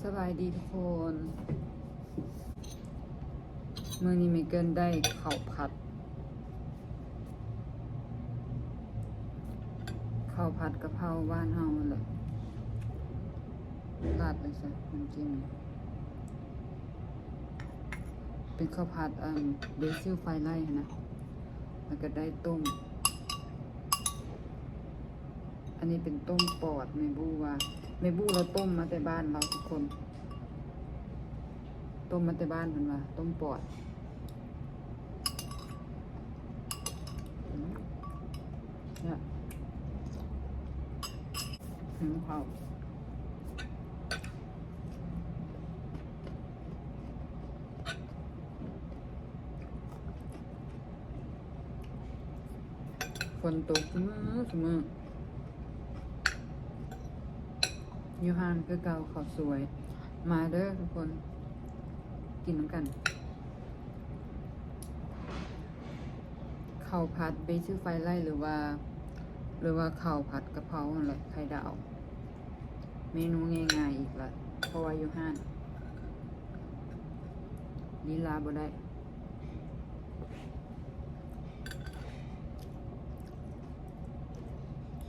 ສະບາຍດີທຸກຄົນ ມື້ນີ້ເມເກີນໄດ້ເຂົ້າຜັດ ເຂົ້າຜັດກະເພົາບ້ານເຮົາຫັ້ນແຫຼະ ລາດໄປຊະ ນ້ຳຈິ້ມ ເປັນເຂົ້າຜັດ ອັນ ເບຊິລໄຟໄລຫັ້ນນະ ແລ້ວກະໄດ້ຕົ້ມ ອັນນີ້ເປັນຕົ້ມປອດ ແມ່ບູວ່າ ແມ່ບູລາວຕົ້ມມາແຕ່ບ້ານລາວທຸກຄົນ ຕົ້ມມາແຕ່ບ້ານເພິ່ນວ່າ ຕົ້ມປອດ ອືມ ແຊບ ຫິວເຂົ້າ. ຝົນຕົກຊຸມື້ ຊຸມື້ ຢູ່ຮ້ານຄືເກົ່າ ເຂົ້າສວຍ ມາເດີທຸກຄົນ ກິນນຳກັນ ເຂົ້າຜັດເບຊິລໄຟໄລ ຫຼືວ່າ ຫຼືວ່າເຂົ້າຜັດກະເພົາຫັ້ນແຫຼະ ໄຂ່ດາວ ເມນູງ່າຍໆອີກລະ ເພາະວ່າຢູ່ຮ້ານ ລີລາບໍ່ໄດ້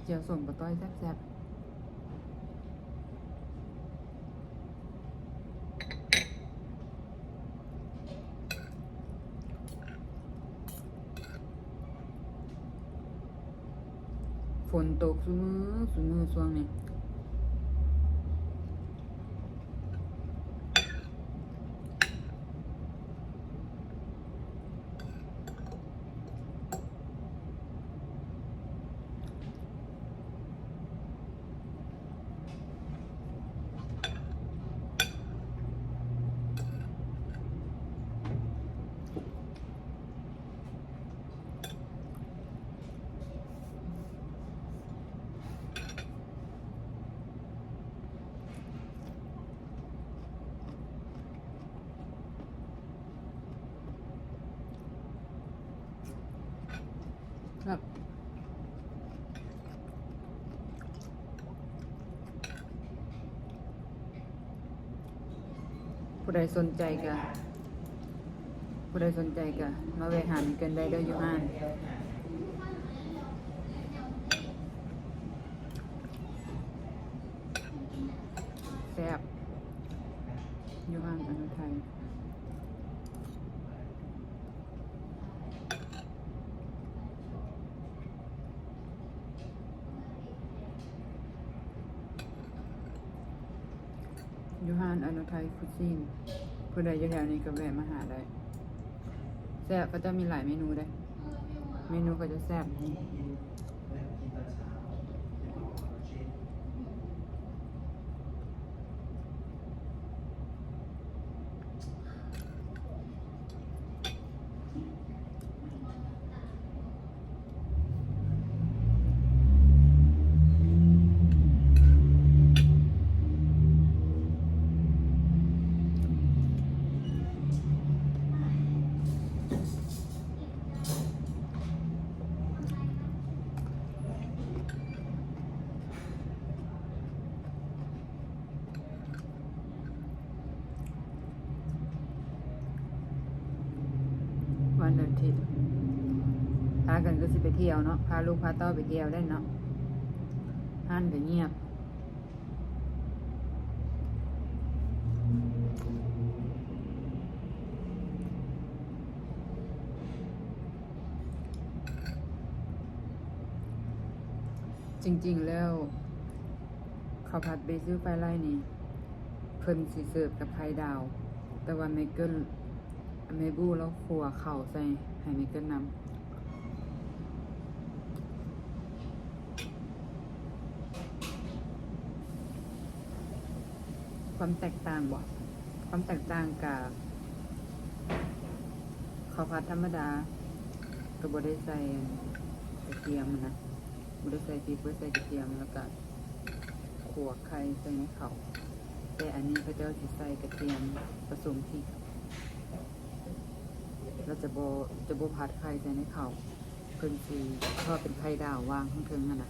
ແຈ່ວສົ້ມປາຕ້ອຍແຊບໆ. ຝົນຕົກຊຸມື້ ຊຸມື້ຊ່ວງນີ້. ຜູ້ໃດສົນໃຈກະ ຜູ້ໃດສົນໃຈກະມາແວະຫາເມເກີນໄດ້ເດີ ຢູ່ຮ້ານ ແຊບ ຢູ່ຮ້ານອະນຸໄທ. ຢູ່ຮ້ານອະນຸໄທຄຸຊີນ ຜູ້ໃດຢູ່ແຖວນີ້ກະແວະມາຫາໄດ້ ແຊບ ເຂົາເຈົ້າມີຫຼາຍເມນູເດ້ ເມນູເຂົາເຈົ້າແຊບ. ວັນອາທິດ ພາກັນຄືຊິໄປທ່ຽວເນາະ ພາລູກພາເຕົ້າໄປທ່ຽວໄດ້ເນາະ ຮ້ານກະງຽບ. ຈິງໆແລ້ວ ເຂົ້າຜັດເບຊິລໄຟໄລນີ້ ເພິ່ນຊິເສີບກັບໄຂ່ດາວ ແຕ່ວ່າແມ່ເກີນ ແມ່ບູລາວຂົ້ວເຂົ້າໃສ່ໃຫ້ແມ່ເກີນນຳ. ຄວາມແຕກຕ່າງບໍ່? ຄວາມແຕກຕ່າງກະ ເຂົ້າຜັດທຳມະດາ ກະບໍ່ໄດ້ໃສ່ກະທຽມຫັ້ນນະ ບໍ່ໄດ້ໃສ່ປີເປີ ໃສ່ກະທຽມ ແລ້ວກະ ຂົ້ວໄຂ່ໃສ່ໃນເຂົ້າ ແຕ່ອັນນີ້ເຂົາເຈົ້າຊິໃສ່ກະທຽມປະສົມພິກ ແລ້ວຈະບໍ່ ຈະບໍ່ຜັດໄຂ່ໃສ່ໃນເຂົ້າ ເພິ່ນຊິທອດເປັນໄຂ່ດາວວາງຂ້າງເທິງຫັ້ນນະ.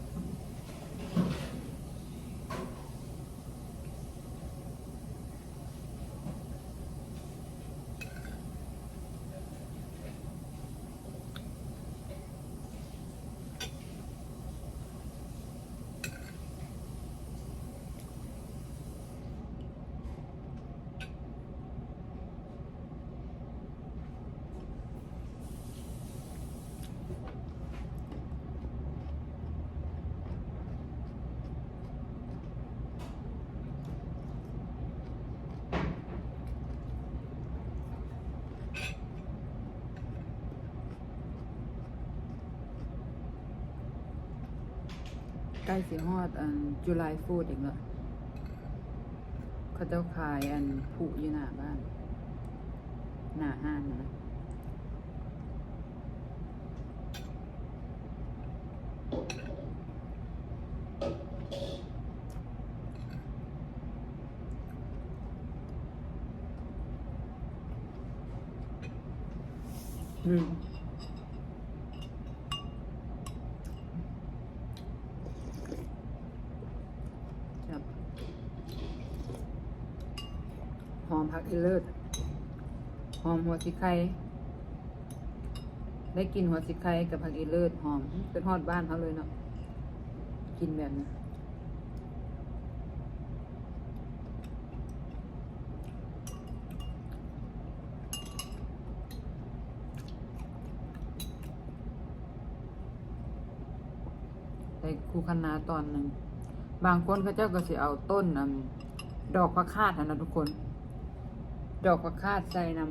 ໃກ້ຊິຮອດອັນ July Fourth ເອງລະ. ເຂົາເຈົ້າຂາຍອັນ ພລຸຢູ່ໜ້າບ້ານ ໜ້າຮ້ານຫັ້ນນະ. ອືມ ແຊບ ຫອມຜັກອີເລີດ ຫອມຫົວສີໄຄ. ໄດ້ກິ່ນຫົວສີໄຄກັບຜັກອີເລີດ ຫອມ ເປັນຮອດບ້ານເຮົາເລີຍເນາະ ກິນແບບນີ້. ໄດ້ຄູ່ຄັນນາຕອນໜຶ່ງ. ບາງຄົນເຂົາເຈົ້າກໍຊິເອົາຕົ້ນ ອັນ ດອກຜັກຄາດຫັ້ນນະທຸກຄົນ ດອກຜັກຄາດໃສ່ນຳ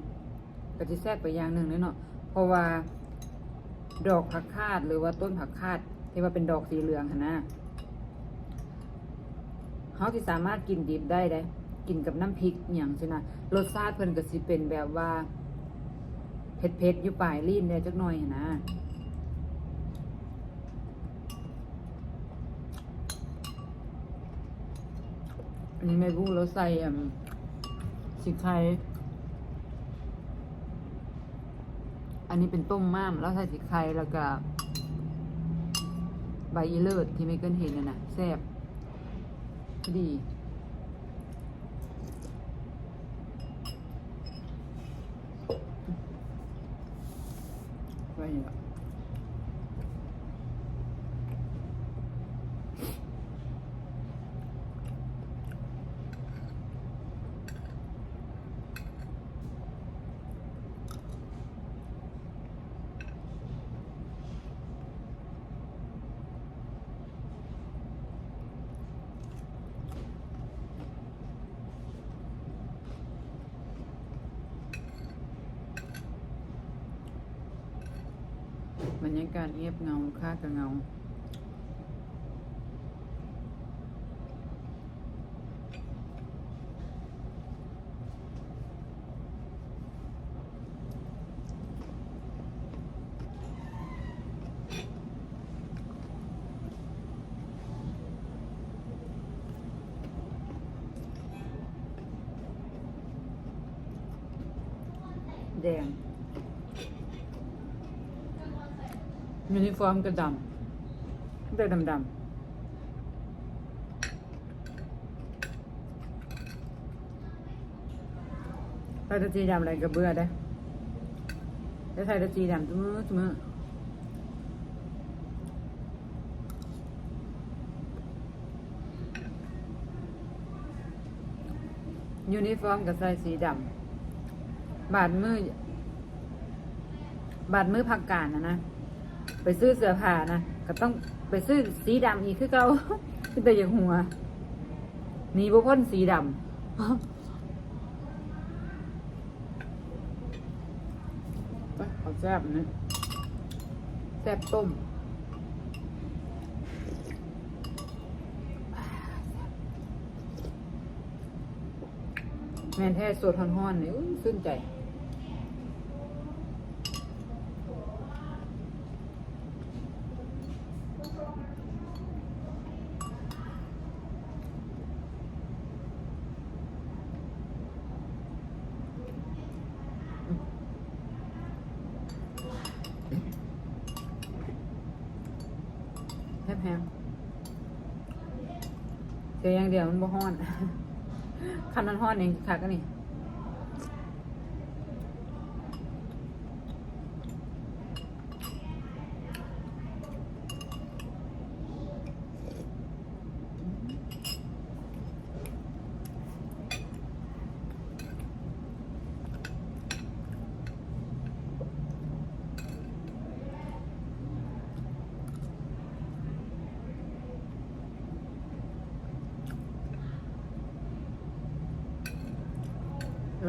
ກໍຊິແຊບໄປຢ່າງໜຶ່ງເດ້ເນາະ ເພາະວ່າດອກຜັກຄາດ ຫຼືວ່າຕົ້ນຜັກຄາດທີ່ວ່າເປັນດອກສີເຫຼືອງຫັ້ນນະ ເຮົາຊິສາມາດກິນດິບໄດ້ເດ້ ກິນກັບນ້ຳພິກຫຍັງຊີ້ນະ ລົດຊາດເພິ່ນກໍຊິເປັນແບບວ່າເຜັດໆ ຢູ່ປາຍລີ້ນແດ່ຈັກໜ່ອຍຫັ້ນນະ. ອັນນີ້ແມ່ບູ້ລາວໃສ່ ອັນ ສີໄຄ ອັນນີ້ເປັນຕົ້ມມ້າມ ລາວໃສ່ສີໄຄ ແລ້ວກະໃບອີເລີດທີ່ແມ່ເກີນເຫັນນັ້ນນະ ແຊບ ພໍດີ. ໄວ້ນີ້ລະ ບັນຍາກາດງຽບເຫງົາ ລູກຄ້າກໍເຫງົາ. ແດງ ຢູນິຟອມກໍດຳ ແຕ່ດຳໆ. ໃສ່ແຕ່ສີດຳແລ້ວກໍເບື່ອເດ້ ໄດ້ໃສ່ແຕ່ສີດຳທຸກມື້ ທຸກມື້. ຢູນິຟອມກໍໃສ່ສີດຳ ບາດມື້ ບາດມື້ພັກການນະນະ ໄປຊື້ເສື້ອຜ້ານະ ກໍຕ້ອງໄປຊື້ສີດຳອີກຄືເກົ່າ ເປັນຕາຢາກຫົວ ໜີບໍ່ພົ້ນສີດຳ. ເອົາແຊບນີ້ ແຊບຕົ້ມ ແມ່ນແທ້ ສົດຮ້ອນໆ ນີ້ ອຸ້ຍ ຊື່ນໃຈ. ແຮງ ເສຍຢ່າງດຽວມັນບໍ່ຮ້ອນ ຄັນມັນຮ້ອນນີ້ຄັກອັນນີ້.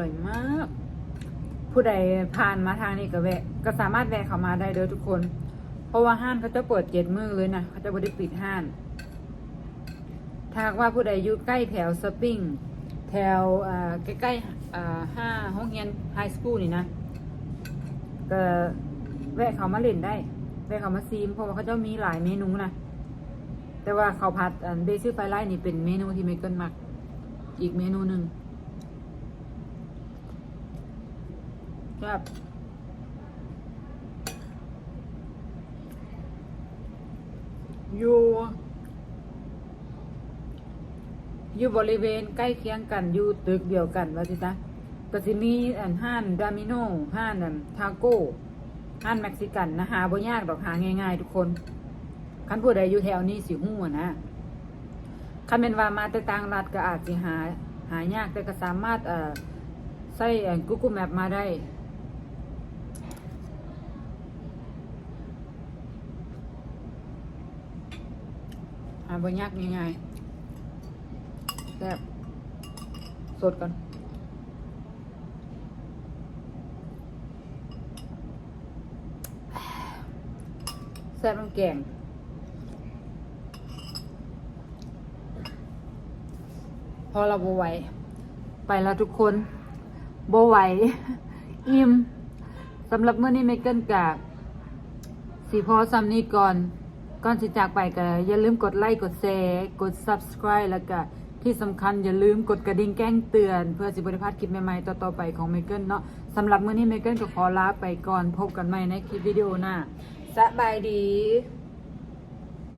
ອະຮ່ອຍມາກ ຜູ້ໃດຜ່ານມາທາງນີ້ກໍແວະ ກໍສາມາດແວະເຂົ້າມາໄດ້ເດີທຸກຄົນ ເພາະວ່າຮ້ານເຂົາເຈົ້າເປີດເຈັດມື້ເລີຍນະ ເຂົາເຈົ້າບໍ່ໄດ້ປິດຮ້ານ. ຫາກວ່າຜູ້ໃດຢູ່ໃກ້ແຖວ Spring ແຖວ ເອີ ໃກ້ໆ ເອີ ຫ້າໂຮງຮຽນ High School ນີ້ນະ ກໍແວະເຂົ້າມາຫຼິ້ນໄດ້ ແວະເຂົ້າມາຊີມ ເພາະວ່າເຂົາເຈົ້າມີຫຼາຍເມນູນະ. ແຕ່ວ່າເຂົ້າຜັດ ອັນ Basil Fried Rice ນີ້ເປັນເມນູທີ່ Megan ມັກ ອີກເມນູໜຶ່ງ. ແຊບ ຢູ່ ຢູ່ບໍລິເວນໃກ້ຄຽງກັນ ຢູ່ຕຶກດຽວກັນວ່າຊີ້ຊະ ກໍຊິມີ ອັນ ຮ້ານ Domino ຮ້ານ ອັນ Taco ຮ້ານເມັກຊິກັນນະ ຫາບໍ່ຍາກດອກ ຫາງ່າຍໆ ທຸກຄົນ. ຄັນຜູ້ໃດຢູ່ແຖວນີ້ຊິຮູ້ຫັ້ນນະ. ຄັນແມ່ນວ່າມາແຕ່ຕ່າງລັດກໍອາດຊິຫາ ຫາຍາກ ແຕ່ກໍສາມາດ ເອີ ໃຊ້ ເອີ Google Map ມາໄດ້ ຫາບໍ່ຍາກ ງ່າຍໆ. ແຊບ ສົດກ່ອນ. ແຊບນຳແກງ. ພໍລະ ບໍ່ໄຫວ ໄປລະທຸກຄົນ ບໍ່ໄຫວ ອີ່ມ. ສຳລັບມື້ນີ້ Megan ກະຊິພໍສ່ຳນີ້ກ່ອນ. ກ່ອນຊິຈາກໄປກໍຢ່າລືມກົດໄລ ກົດແຊ ກົດ Subscribe ແລ້ວກະທີ່ສຳຄັນຢ່າລືມກົດກະດິ່ງແຈ້ງເຕືອນ ເພື່ອຊິບໍ່ໄດ້ພາດຄລິບໃໝ່ໆຕໍ່ໆໄປຂອງ Megan ເນາະ. ສຳລັບມື້ນີ້ Megan ກໍຂໍລາໄປກ່ອນ ພົບກັນໃໝ່ໃນຄລິບວິດີໂອໜ້າ. ສະບາຍດີ.